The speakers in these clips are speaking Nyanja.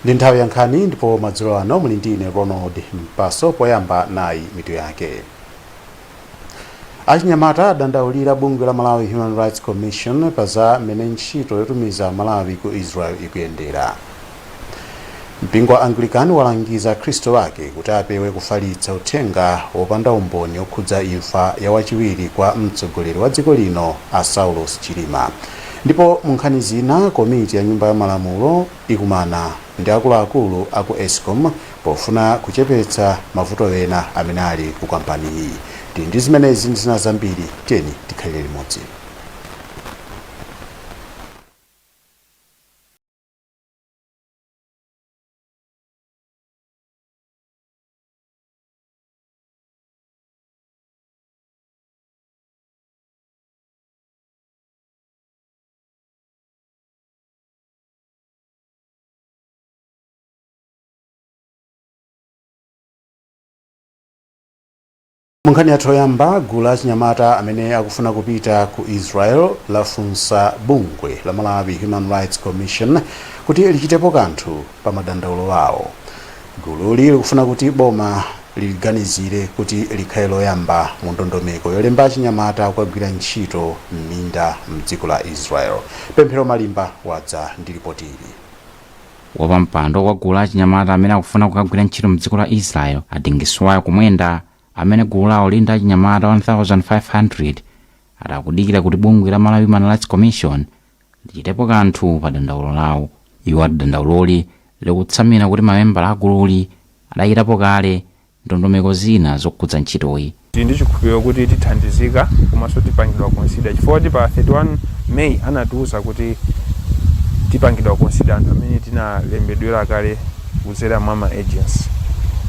Ndi nthawi ya nkhani ndipo madzulo ano muli ndi ine Ronald Mpaso. Poyamba nayi mitu yake. Achinyamata adandaulira bungwe la Malawi Human Rights Commission pa za mmene ntchito yotumiza Malawi ku Israel ikuyendera. Mpingo wa Anglican walangiza akhristu ake kuti apewe kufalitsa uthenga wopanda umboni okhudza imfa ya wachiwiri kwa mtsogoleri wa dziko lino a Saulos Chilima. Ndipo mu nkhani zina, komiti ya nyumba ya malamulo ikumana ndi akuluakulu aku Escom pofuna kuchepetsa mavuto ena amene ali ku kampaniyi. Tili ndi zimenezi ndi zina zambiri, tiyeni tikhalire limodzi. Mu nkhani yathu yoyamba, gulu la achinyamata amene akufuna kupita ku Israel lafunsa bungwe la Malawi Human Rights Commission kuti lichitepo kanthu pa madandaulo awo. Gululi likufuna kuti boma liliganizire kuti likhale loyamba mu ndondomeko yolemba achinyamata kukagwira ntchito m'minda mdziko la Israel. Pemphero Malimba wadza ndi ripoti ili. Wapampando wa gulu la achinyamata amene akufuna kukagwira ntchito mdziko la Israel, a Dingiswayo Kumwenda, amene gulu lawo lili ndi achinyamata 1500, ati akudikira kuti bungwe la Malawi Human Rights Commission lichitepo kanthu pa dandaulo lawo. Iwo ati dandauloli likutsamira kuti mamembala a gululi adachitapo kale ndondomeko zina zokhudza ntchitoyi. Tili ndi chikhulupiriro kuti tithandizika komanso tipangidwa consider, chifukwa kuti pa 31 May anatiuza kuti tipangidwa consider anthu amene tinalembedwera kale kudzera mwa ma agents.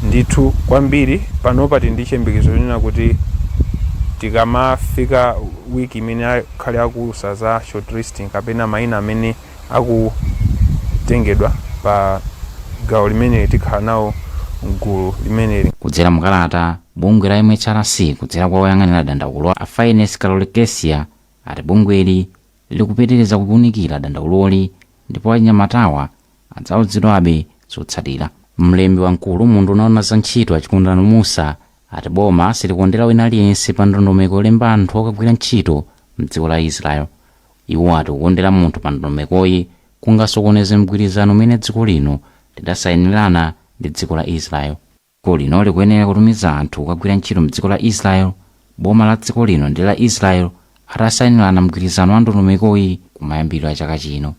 Ndithu kwambiri panopa tili ndi chiyembekezo chonena kuti tikamafika week imene akhale akuulutsa za shortlisting kapena mayina amene akutengedwa pa gawo limeneli, tikhala nawo mgulu limeneli. Kudzera mukalata, bungwe la MHRC kudzera kwa oyang'anira dandaulo a Fainess Kalolekesia ati bungweli likupitiriza kuwunikira dandauloli ndipo achinyamatawa adzauzidwabe zotsatira. Mlembi wamkulu mu unduna oona za ntchito a Chikondano Musa ati boma silikondera wina aliyense pa ndondomeko yolemba anthu okagwira ntchito mdziko la Israel. Iwo ati kukondera munthu pa ndondomekoyi kungasokoneze mgwirizano umene dziko lino lidasayinirana ndi dziko la Israel. Dziko lino likuyenera kutumiza anthu kukagwira ntchito mdziko la Israel, boma la dziko lino ndi la Israel atasayinirana mgwirizano wa ndondomekoyi kumayambiriro a chaka chino.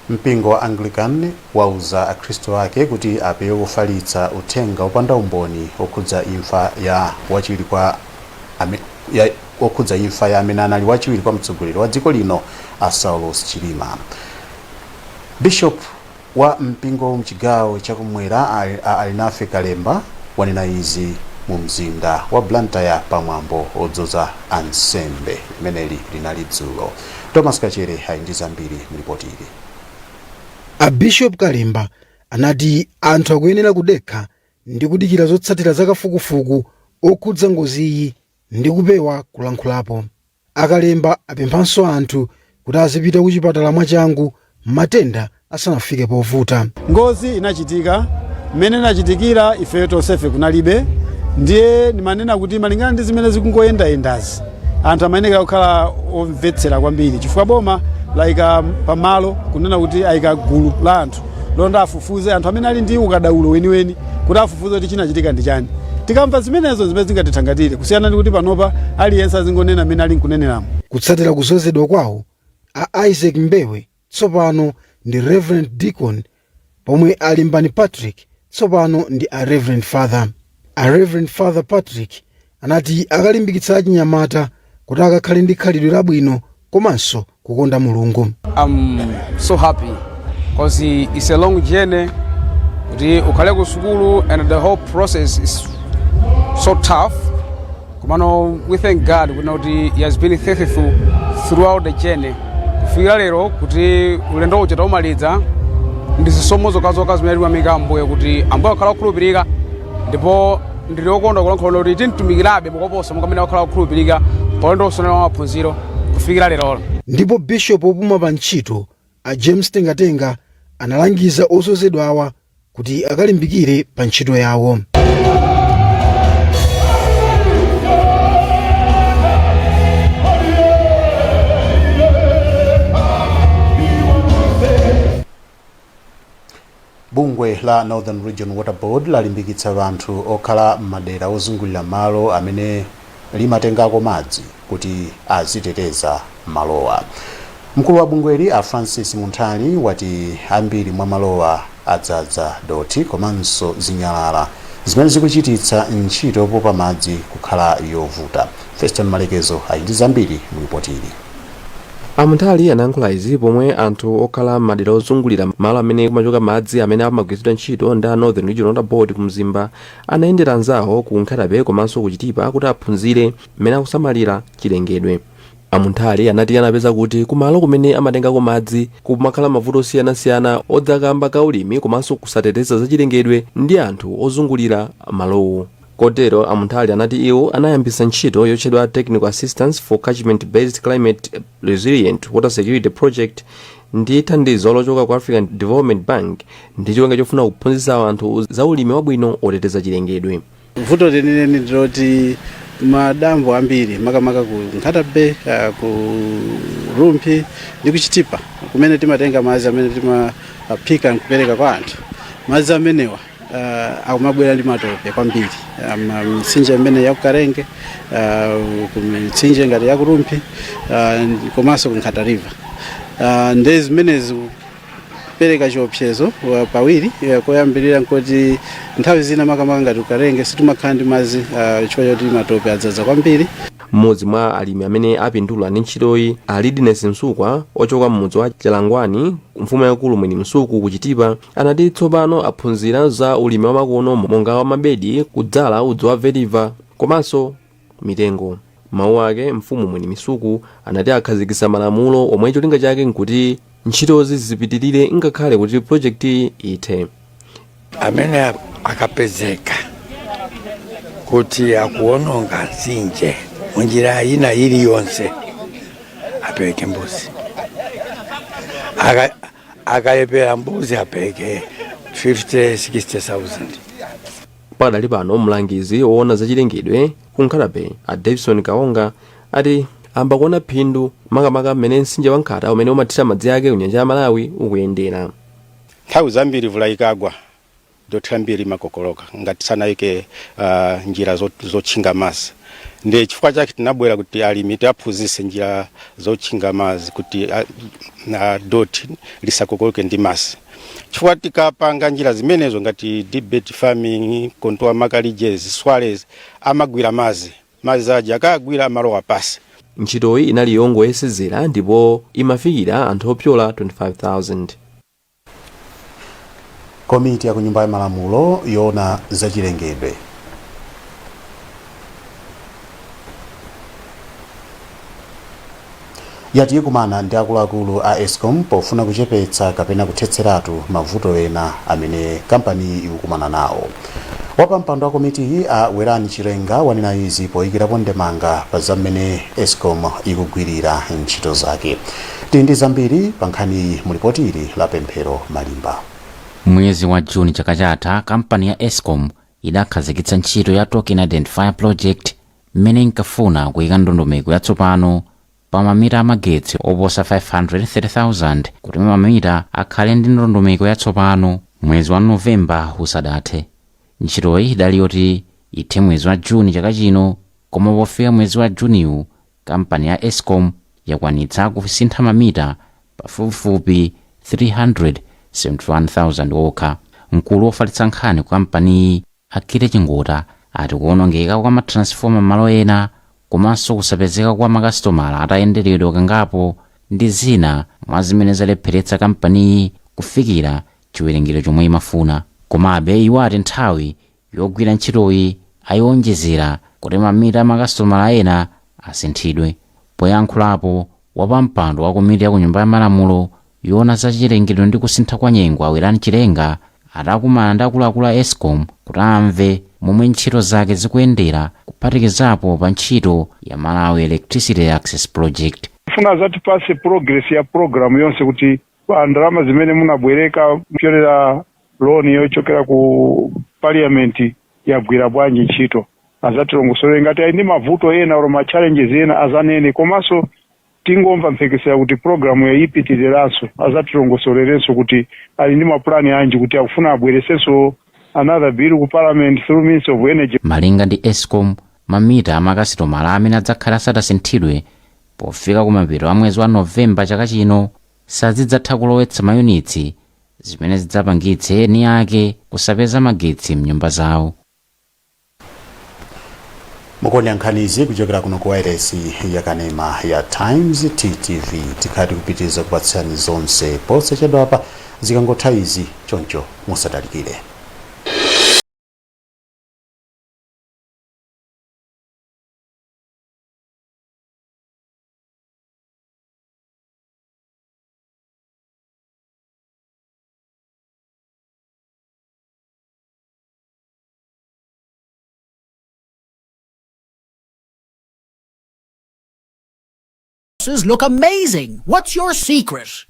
Mpingo wa Anglican wauza akhristu ake kuti apewe kufalitsa uthenga wopanda umboni okhudza imfa ya wachiwiri kwa okhudza imfa ya amene anali wachiwiri kwa mtsogoleri wa dziko lino a Saulos Chilima. Bishop wa mpingo mchigawo chakumwera a Alinafe Kalemba wanena izi mu mzinda wa Blantyre pamwambo odzoza ansembe limeneli linali dzulo. Thomas Kachere ali ndi zambiri mlipoti ili. A Bishop Kalemba anati anthu akuyenera kudekha ndi kudikira zotsatira za kafukufuku okhudza ngoziyi ndi kupewa kulankhulapo. A Kalemba apemphanso anthu kuti azipita ku chipatala mwachangu matenda asanafike povuta. Ngozi inachitika, mmene inachitikira ifeyo tonsefe kunalibe, ndiye ndimanena kuti malingana ndi zimene zikungoyendayendazi, anthu amayenekera kukhala omvetsera kwambiri, chifukwa boma layika pamalo kunena kuti ayika gulu la anthu londa afufuze anthu amene ali ndi ukadaulo weniweni kuti afufuze kuti chinachitika ndi chani. Tikamva zimenezo, zimene zingatithangatire kusiyana ndi kuti panopa aliyense azingonena amene ali nkuneneramo. Kutsatira kudzozedwa kwawo, a Isaac Mbewe tsopano ndi Reverend Deacon, pomwe a Limbani Patrick tsopano ndi a Reverend Father. A Reverend Father Patrick anati akalimbikitsa achinyamata kuti akakhale ndi khalidwe labwino komanso kukonda Mulungu. I'm so happy because it's a long journey kuti ukhale ku sukulu and the whole process is so tough, komano we thank God kuti he has been faithful throughout the journey kufikira lero, kuti ulendo uja taumaliza ndi zisomo zokhazokha zimene timayamika Ambuye kuti Ambuye akhala okhulupirika. Ndipo ndili okondwa kulankhula kuti timtumikirabe mukoposa monga amene wakhala okhulupirika pa ulendo usonera wa maphunziro kufikira lerolo. Ndipo bishop wopuma pa ntchito A James Tengatenga analangiza odzozedwawa kuti akalimbikire pa ntchito yawo. Bungwe la Northern Region Water Board lalimbikitsa anthu okhala m'madera ozungulira malo amene limatengako madzi kuti aziteteza malowa. Mkulu wa bungweli, a Francis Munthali, wati ambiri mwa malowa adzadza dothi komanso zinyalala zimene zikuchititsa ntchito yopopa madzi kukhala yovuta. Feston Malekezo ali ndi zambiri mu ripoti ili. A Munthali anayankhula izi pomwe anthu okhala m'madera ozungulira malo amene kumachoka madzi amene amagwiritsidwa ntchito ndi a Northern Region Water Board ku Mzimba anayendera anzawo ku Nkhata Bay komanso ku Chitipa kuti aphunzire mmene akusamalira chilengedwe. A Munthali anati anapeza kuti kumalo kumene amatengako madzi kumakhala mavuto osiyanasiyana odza kamba ka ulimi komanso kusateteza zachilengedwe ndi anthu ozungulira malowo. Kotero a Munthali anati iwo anayambitsa ntchito yotchedwa Technical Assistance for Catchment Based Climate Resilient Water Security Project ndi thandizo lochoka ku African Development Bank ndi cholinga chofuna kuphunzitsa anthu za ulimi wabwino oteteza chilengedwe. Vuto lenileni ndiloti madambo ambiri, makamaka ku Nkhata Bay, ku Rumphi ndi ku Chitipa kumene timatenga madzi amene timaphika nkupereka kwa anthu, madzi amenewa akumabwera ndi matope kwambiri. Mitsinje imene ya ku Karenge, ku mitsinje ngati ya ku Rumphi, komanso ku Nkhata River, ndi zimenezi kupereka chiopsezo pawiri. Koyambirira nkoti nthawi zina, makamaka ngati ku Karenge, sitimakhala ndi madzi chifukwa choti matope adzaza kwambiri. Mmodzi mwa alimi amene apindula ndi ntchitoyi, a Lidines Msukwa ochoka mmudzi wa Chalangwani, mfumu yaikulu Mwini Msuku ku Chitipa, anati tsopano aphunzira za ulimi wamakono monga wa mabedi, kudzala udzu wa vetiver komanso mitengo. Mawu ake, mfumu Mwini Msuku anati akhazikitsa malamulo omwe cholinga chake nkuti ntchitozi zipitirire ngakhale kuti projekti ithe. Amene akapezeka kuti akuononga mtsinje munjira ina iliyonse apereke mbuzi. Akalepera mbuzi apereke 50 60,000. Pakadali pano, mlangizi woona zachilengedwe ku Nkhata Bay, a Davison Kaonga, ati ayamba kuona phindu, makamaka mmene mtsinje wa Nkhata umene umathira madzi ake ku nyanja ya Malawi ukuyendera. Nthawi zambiri mvula ikagwa, dothi ambiri imakokoloka ngati sanayike njira zotchinga madzi. Ndi chifukwa chake tinabwera kuti alimi tiaphunzitse njira zotchinga madzi kuti dothi lisakokoloke ndi madzi, chifukwa tikapanga njira zimenezo ngati deep bed farming, contour ridges, swales, amagwira madzi. Madzi aja akagwira amalowa pasi. Ntchitoyi inali yongoyesezera ndipo imafikira anthu opyola 25,000. Komiti ya ku Nyumba ya Malamulo yoona zachilengedwe yati ikumana ndi akuluakulu a ESCOM pofuna kuchepetsa kapena kuthetseratu mavuto ena amene kampaniyi ikukumana nawo. Wapampando wa komitiyi, a Werani Chilenga, wanena izi poyikirapo ndemanga pa za mmene ESCOM ikugwirira ntchito zake. Tili ndi zambiri pa nkhaniyi mu lipoti ili la Pemphero Malimba. Mwezi wa Juni chaka chatha, kampani ya ESCOM idakhazikitsa ntchito ya Token Identifier Project mmene inkafuna kuyika ndondomeko yatsopano pa mamita amagetsi oposa 530,000 kuti mamita akhale ndi ndondomeko yatsopano mwezi wa Novemba usadathe. Ntchitoyi idali yoti ithe mwezi wa Juni chaka chino, koma pofika mwezi wa Juniwu kampani ya ESCOM yakwanitsa kusintha mamita pafupifupi 371,000 okha. Mkulu wofalitsa nkhani ku kampaniyi, Akhile Chingota, ati kuwonongeka kwa matransfoma malo ena komanso kusapezeka kwa makasitomala atayenderedwa kangapo ndi zina mwa zimene zalepheretsa kampaniyi kufikira chiwerengero chomwe imafuna. Komabe iwo ati nthawi yogwira ntchitoyi ayiwonjezera kuti mamita amakasitomala ena asinthidwe. Poyankhulapo, wapampando wa komiti ya ku Nyumba ya Malamulo yoona za chilengedwe ndi kusintha kwa nyengo, a Werani Chilenga, atakumana ndi akuluakulu a ESCOM kuti amve momwe ntchito zake zikuyendera, kuphatikizapo pa ntchito ya Malawi Electricity Access Project. Funa zatipase progress ya program yonse kuti Ndalama zimene munabwereka kupyolera loan yochokera ku parliament yagwira bwanji ntchito, azatilongosolere. Ngati ali ndi mavuto ena or ma challenges ena, azanene. Komanso tingomva mphekesera kuti programu yayipitiriranso, azatilongosolerenso kuti ali ndi mapulani anji kuti akufuna abweresenso another bill ku parliament through Minister of Energy. Malinga ndi ESCOM, mamita amakasitomala amene adzakhala asadasinthidwe pofika kumapeto a mwezi wa Novemba chaka chino sazidzatha kulowetsa mayunitsi, zimene zidzapangitse eni ake kusapeza magetsi mnyumba zawo. Mukuonera nkhanizi kuchokera kuno ku wailesi yakanema ya Times, TTV. Tikhala tikupitiriza kupatsirani zonse posachedwapa zikangotha izi, choncho musatalikire. Look amazing. What's your secret?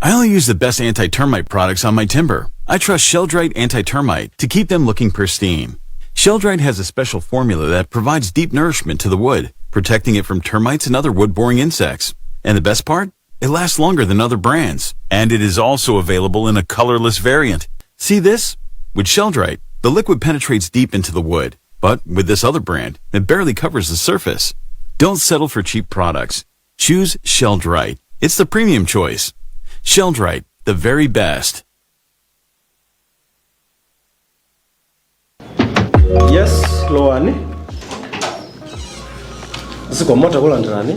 I only use the best anti-termite products on my timber. I trust Sheldright Anti-Termite to keep them looking pristine. Sheldright has a special formula that provides deep nourishment to the wood, protecting it from termites and other wood-boring insects. And the best part? It lasts longer than other brands. And it is also available in a colorless variant. See this? With Sheldright, the liquid penetrates deep into the wood. But with this other brand, it barely covers the surface. Don't settle for cheap products. Choose Sheldright. It's the premium choice. Sheldright, the very best. Yes, lowani. Zikomo, takulandirani.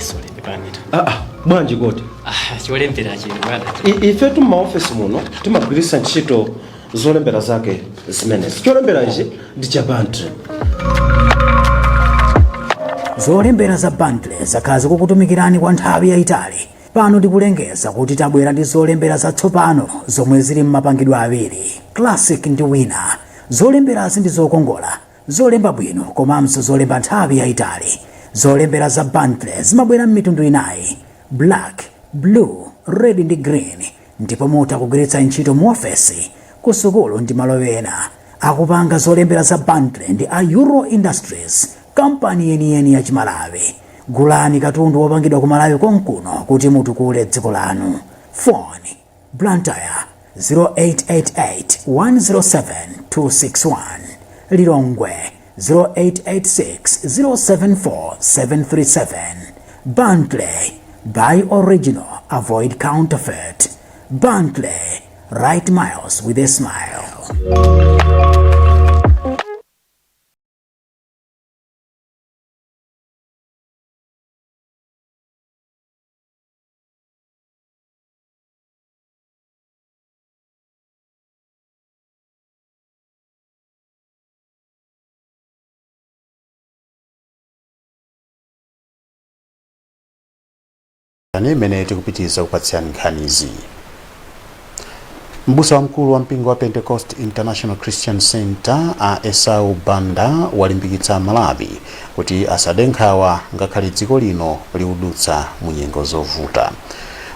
Sorry, pepani. Ah, ah, bwanji kodi? Ah, cholembera chino, bwana. Ifetu m'maofesi muno timagwiritsa ntchito zolembera zake zimenezi. Cholembera ichi ndi cha Bentley. Zolembera za Bentley zakhala zikukutumikirani kwa nthawi yayitali. Pano tikulengeza kuti tabwera ndi zolembera zatsopano zomwe zili m'mapangidwe awiri, Classic ndi Wina. Zolemberazi ndi zokongola, zolemba bwino komanso zolemba nthawi yayitali. Zolembera za Bentley zimabwera m'mitundu inayi: black, blue, red ndi green, ndipo mutha kugwiritsa ntchito mu ofesi, ku sukulu ndi malo ena. Akupanga zolembera za Bentley ndi a Euro Industries, kampani yeniyeni ya Chimalawi. Gulani katundu wopangidwa ku Malawi konkuno kuti mutukule dziko lanu. Phone: Blantyre 0888 107 261, Lilongwe 0886 074 737. Bentley, buy original, avoid counterfeit. Bentley, write miles with a smile. Imene tikupitiriza kupatsirani nkhanizi. Mbusa wamkulu wa mpingo wa Pentecost International Christian Center, a Esau Banda, walimbikitsa Malawi kuti asade nkhawa ngakhale dziko lino likudutsa mu nyengo zovuta.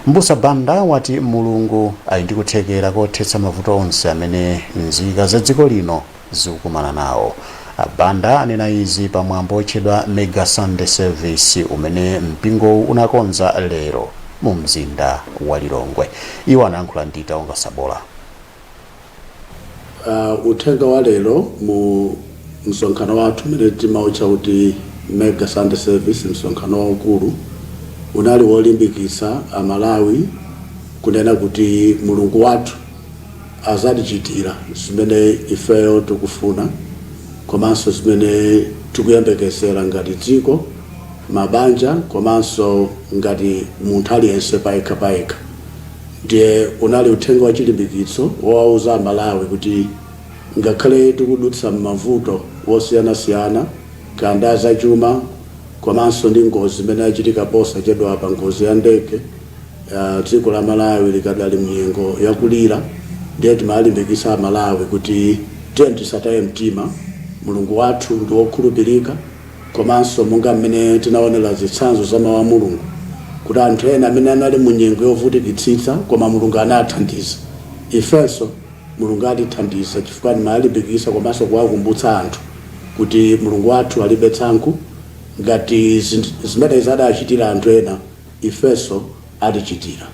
Mbusa Banda wati Mulungu ali ndi kuthekera kothetsa mavuto onse amene nzika za dziko lino zikukumana nawo. Banda anena izi pamwambo otchedwa Mega Sunday Service umene mpingowu unakonza lero mu mzinda wa Lilongwe. Iwo anayankhula ndi Taonga Sabola. Uthenga wa lero mu msonkhano wathu umene timautcha kuti Mega Sunday Service, msonkhano waukulu, unali wolimbikitsa Amalawi kunena kuti Mulungu wathu azatichitira zimene ifeyo tikufuna komanso zimene tikuyembekezera ngati dziko, mabanja komanso ngati munthu aliyense payekha payekha. Ndiye unali uthenga wa chilimbikitso wowauza Amalawi kuti ngakhale tikudutsa m'mavuto wosiyanasiyana, kaya zachuma komanso ndi ngozi imene yachitika posachedwa pa ngozi ya ndege, dziko la Malawi likadali mnyengo yakulira. Ndiye timalimbikitsa Amalawi kuti tiye tisataye mtima, Mulungu wathu ndi wokhulupirika, komanso monga mmene tinaonera zitsanzo za mawu a Mulungu Kuti anthu ena amene anali mu nyengo yovutikitsitsa koma Mulungu anathandiza, ifenso Mulungu atithandiza, chifukwa ndimalimbikitsa komanso kuwakumbutsa anthu kuti Mulungu wathu alibe tsankho. Ngati zimene adachitira anthu ena, ifenso atichitira.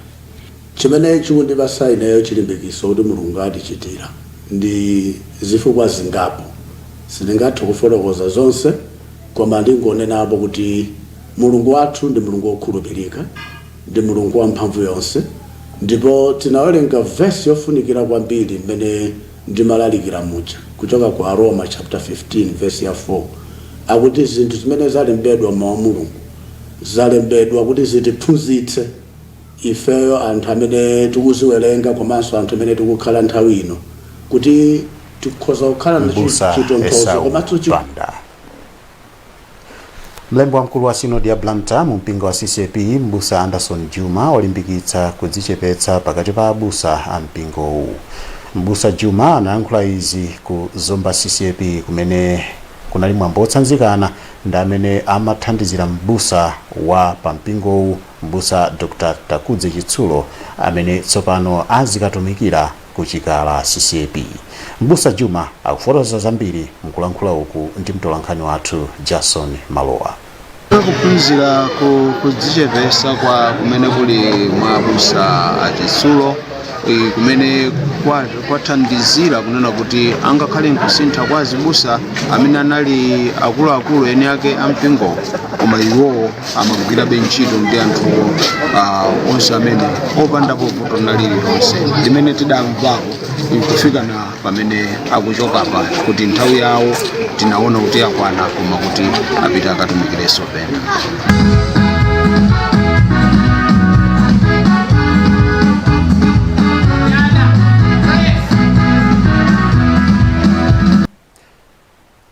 Chimene chikundipasa ineyo chilimbikitso kuti Mulungu atichitira ndi zifukwa zingapo. Sindingathe kufotokoza zonse, koma ndingonenapo kuti Mulungu wathu ndi Mulungu wokhulupirika, ndi Mulungu wamphamvu yonse. Ndipo tinawerenga vesi yofunikira kwambiri mmene ndimalalikira muja, kuchoka ku Aroma chapter 15 vesi ya 4, akuti zinthu zimene zalembedwa mawu a Mulungu zalembedwa kuti zitiphunzitse ifeyo anthu amene tikuziwerenga komanso anthu amene tikukhala nthawi ino, kuti tikhoza kukhala ndi Mbusa chitonthozo Esau komanso Banda. Mlembi wamkulu wa Sinodi ya Blantyre mu mpingo wa CCAP, Mbusa Anderson Juma, walimbikitsa kudzichepetsa pakati pa abusa a mpingowu. Mbusa Juma anayankhula izi ku Zomba CCAP, kumene kunali mwambo wotsanzikana ndi amene amathandizira mbusa wa pa mpingowu, Mbusa Dr Takudze Chitsulo, amene tsopano azikatumikira ku Chikala CCAP. Mbusa Juma akufotokoza zambiri mkulankhula uku ndi mtolankhani wathu Jason Malowa. Kuphunzira kudzichepesa kwa kumene kuli mwa abusa Achitsulo, kumene kwathandizira kunena kuti angakhale nkusintha kwa azibusa amene anali akuluakulu eni ake ampingo, koma iwowo amagwirabe ntchito ndi anthu onse amene opandapo vuto na lililonse limene tidamvako kufika na pamene akuchokapa, kuti nthawi yawo tinaona kuti yakwana, koma kuti apite akatumikirenso pena.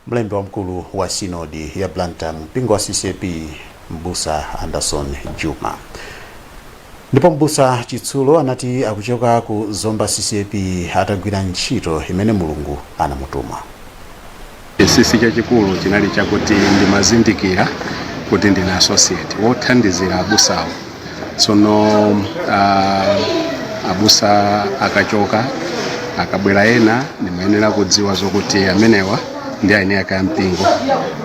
Mlembi wamkulu wa Sinodi ya Blantyre mpingo wa CCAP, Mbusa Anderson Juma. Ndipo Mbusa Chitsulo anati akuchoka ku Zomba CCAP atagwira ntchito imene Mulungu anamutuma. Chinsinsi chachikulu chinali chakuti ndimazindikira kuti ndine associate wothandizira abusawo. Tsono abusa akachoka, akabwera ena, ndimayenera kudziwa zokuti amenewa ndi eni ake ampingo,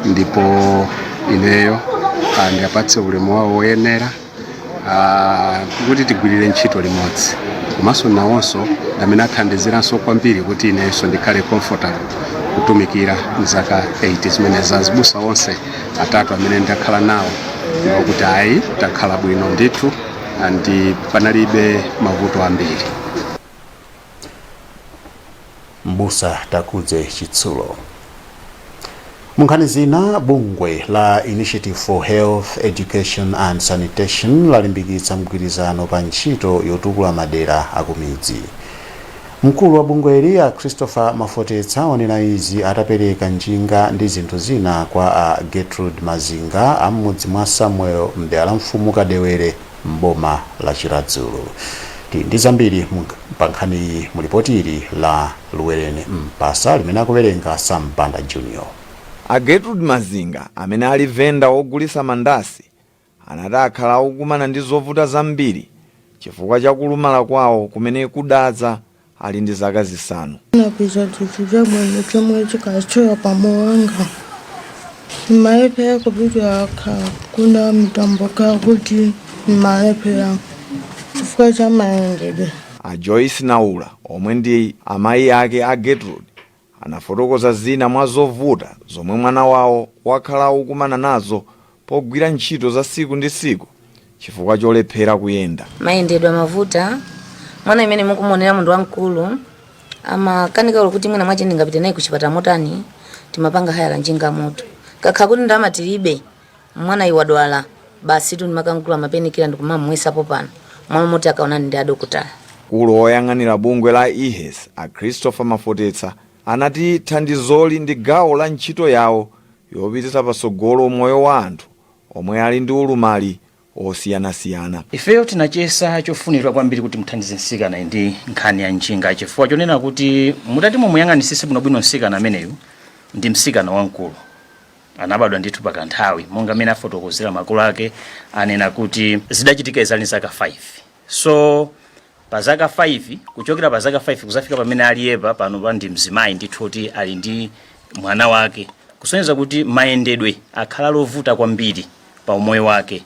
ndipo ineyo ndiapatse ulemu wawo woyenera, kuti tigwirire ntchito limodzi. Komanso nawonso amene athandiziranso kwambiri kuti inenso ndikhale comfortable kutumikira mzaka 8 zimene za azibusa onse atatu amene ndakhala nawo, ndikuti ayi, takhala bwino ndithu, ndi panalibe mavuto ambiri. Mbusa Takudze Chitsulo. Munkhani zina, bungwe la Initiative for Health, Education and Sanitation lalimbikitsa mgwirizano pa ntchito yotukula madera akumidzi. Mkulu wa bungweli, a Christopher Mafotetsa, wanena izi atapereka njinga ndi zinthu zina kwa a Gertrude Mazinga am'mudzi mwa Samuel mdera la Mfumu Kadewere m'boma la Chiradzulu. Tili ndi zambiri pa nkhaniyi mu lipoti ili la Luwereni Mpasa limene akuwerenga Sam Banda Junior. A Gertrude Mazinga, amene ali venda wogulitsa mandasi, anati akhala akukumana ndi zovuta zambiri chifukwa cha kulumala kwawo kumene kudadza ali ndi zaka 5. Napeza chinthu chabwino chomwe chikachoka pamoyo wanga. Mmalephera kupita kuna mitambo kuti mmalephera chifukwa cha mayendedwe. A Joyce Naula, omwe ndi amayi ake a Gertrude, anafotokoza zina mwa zovuta zomwe mwana wawo wakhala akukumana nazo pogwira ntchito za tsiku ndi tsiku chifukwa cholephera kuyenda. Mayendedwe amavuta. Mwana imene mukumuonera munthu wamkulu amakanika kuti mwina mwache ndingapite naye kuchipatala motani. Timapanga hayala njinga moto, kakha kuti ndalama tilibe, mwana iwe wadwala, basi tu ndimakangula ma painkiller ndikumamwesapo pano mwalo moti akaonani ndi adokotala. Mkulu woyang'anira bungwe la IHES, a Christopher Mafotetsa, anati thandizoli ndi gawo la ntchito yawo yopititsa patsogolo moyo wa anthu omwe ali ndi ulumali osiyanasiyana. Ifeyo tinachiyesa chofunikira kwambiri kuti muthandize mtsikana ndi nkhani ya njinga, chifukwa chonena kuti mutati mumuyang'anisise bwinobwino mtsikana ameneyu ndi mtsikana wamkulu. Anabadwa ndithu pakanthawi, monga amene afotokozera makolo ake, anena kuti zidachitika izali zaka 5. So pa zaka 5, kuchokera pa zaka 5 kuzafika pamene aliyepa pano pa ndi mzimayi ndithu kuti ali ndi mwana wake, kusonyeza kuti mayendedwe akhala lovuta kwambiri pa umoyo wake,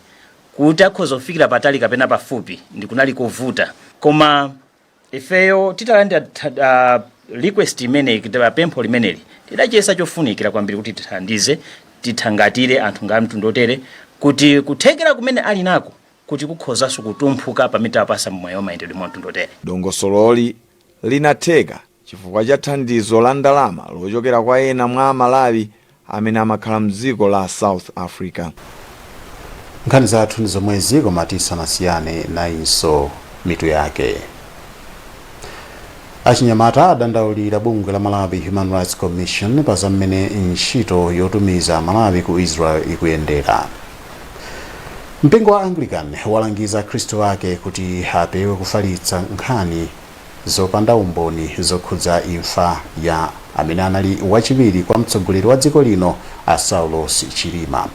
kuti akhoza kufikira patali kapena pafupi ndikunali kovuta. Koma ifeyo titalandira request imeneyi, pempho limeneli, tidachiyesa chofunikira kwambiri kuti tithandize, tithangatire anthu nga mtundu otere, kuti kuthekera kumene ali nako kuti kukhozanso kutumphuka pamene tawapasa mwayi wa mayendedwe mwa mtundu otere. Dongosololi linatheka chifukwa cha thandizo la ndalama lochokera kwa ena mwa Amalawi amene amakhala mdziko la South Africa. Nkhani zathu ndi zomwezi, koma tisanasiyane, nayinso mitu yake. Achinyamata adandaulira bungwe la Malawi Human Rights Commission pa za mmene ntchito yotumiza Malawi ku Israel ikuyendera. Mpingo wa Anglican walangiza akhristu ake kuti apewe kufalitsa nkhani zopanda umboni zokhudza imfa ya amene anali wachiwiri kwa mtsogoleri wa dziko lino, a Saulos Chilima.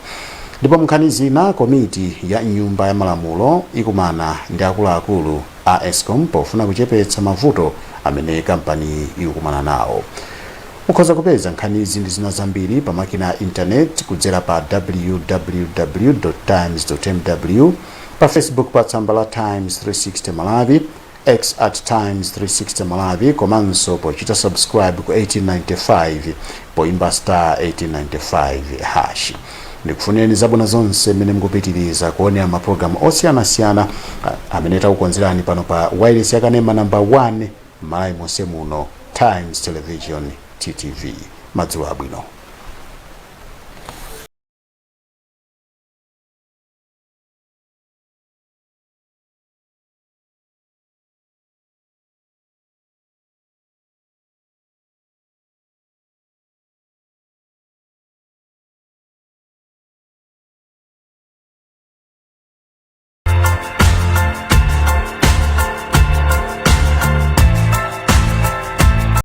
Ndipo mnkhani zina, komiti ya Nyumba ya Malamulo ikumana ndi akuluakulu a ESCOM pofuna kuchepetsa mavuto amene kampani ikukumana nawo. Mukhoza kupeza nkhanizi ndi zina zambiri pa makina a intaneti kudzera pa www.times.mw, pa Facebook pa tsamba la Times 360 Malawi, X @Times360Malawi, komanso pochita subscribe ku 1895 poimba *1895#. Ndikufunireni zabwino zonse mmene mukupitiriza kuonera mapulogalamu osiyanasiyana amene takukonzerani pano pa wireless yakanema namba 1 m'Malawi monse muno, Times Television, TTV. Madzulo abwino.